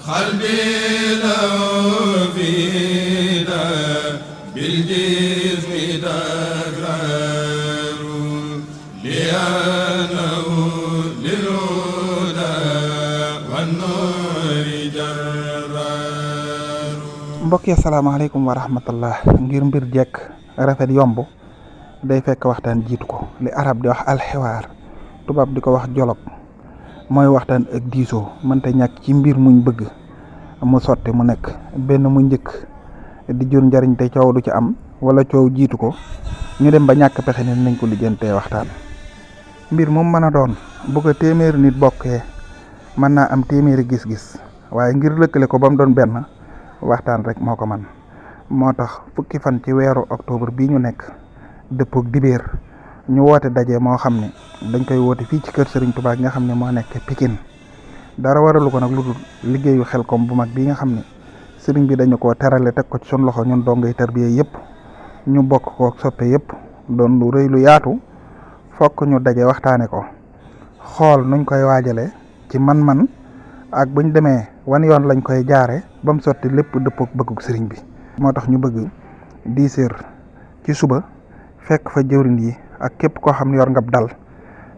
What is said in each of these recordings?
قلبي لو فينا بالجسم تكرار لأنه للهدى والنور جرار. mbokk yi asalaamaaleykum wa rahmatullah. ngir mbir jekk rafet yomb day fekk waxtaan jiitu ko. li arab di wax alxiwaar, tubaab di ko wax jolog, mooy waxtaan ak diisoo. mënta ñàkk ci mbir muñ bëgg mu sotti mu nekk benn mu njëkk di jur njariñ te coow du ci am, wala coow jiitu ko ñu dem ba ñàkk pexe ne nañ ko lijjantee waxtaan. mbir moom mën a doon bu ko téeméeri nit bokkee mën naa am téeméeri gis-gis, waaye ngir lëkkale ko ba mu doon benn waxtaan rek moo ko man. moo tax fukki fan ci weeru octobre bii ñu nekk dëppook dibéer ñu woote daje moo xam ne dañ koy woote fii ci kër Serigne Touba gi nga xam ne moo nekk Pikine. dara waralu ko nag lu dul liggéeyu Xelcom bu mag bi nga xam ne sëriñ bi dañu koo terale teg ko ci sun loxo ñun dongay tarbiya yëpp, ñu bokk ko soppe yëpp, doon lu rëy lu yaatu. fokk ñu daje waxtaane ko, xool nuñ koy waajale ci man-man ak buñ demee wan yoon lañ koy jaare ba mu sotti lépp dëppook bëgguk sëriñ bi. moo tax ñu bëgg 10 heures ci suba fekk fa jëwriñ yi ak képp koo xam ne yor ngab dal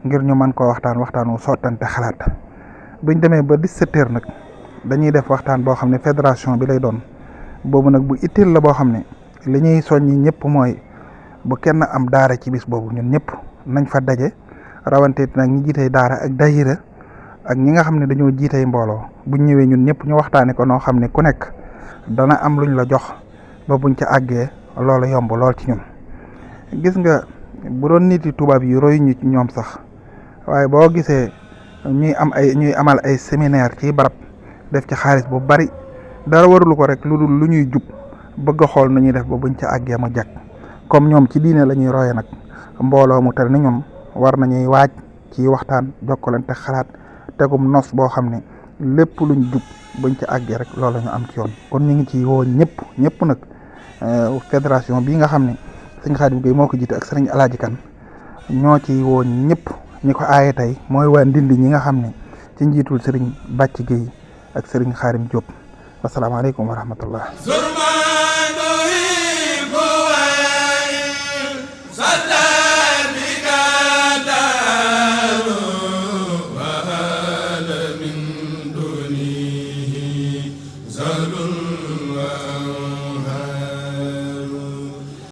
ngir ñu mën koo waxtaanu sottante xalaat. buñ demee ba 17 heures nag dañuy def waxtaan boo xam ne fédération bi lay doon. boobu nag bu itteel la boo xam ne li ñuy soññi ñëpp mooy bu kenn am daara ci bis boobu, ñun ñëpp nañ fa daje. rawante nag ñi jiitey daara ak dayira ak ñi nga xam ne dañoo jiitey mbooloo. buñ ñëwee ñun ñëpp ñu waxtaane ko noo xam ne ku nekk dana am luñ la jox ba buñ ca àggee loolu yomb lool ci ñun. gis nga bu doon nit yi tubaab yi royu ñu ci ñoom sax, waaye boo gisee ñuy amal ay séminaire ci barab def ci xaalis bu bari, dara warulu ko rek lu dul lu ñuy jub bëgg a xool nu ñuy def ba buñ ca àggee mu jag. comme ñoom ci diine la ñuy roye nag, mbooloo mu tel ni ñoom war nañuy waaj ci waxtaan, jokkalante xalaat, tegum nos boo xam ne lépp luñ jub buñ ca àggee rek loolu ñu am ci yoon. kon ñu ngi ci woo ñëpp nag fédération bii nga xam ne sëñ Xaadim Gueye moo ko jiite ak sëriñ Alaaji Kan ñoo ci woo ñëpp. ñi ko aaye tey mooy waa Ndindi ñi nga xam ne ci njiitul sëriñ Bàcc Gueye ak sëriñ Xaadim Diop. wasalaamaaleykum wa rahmatullah.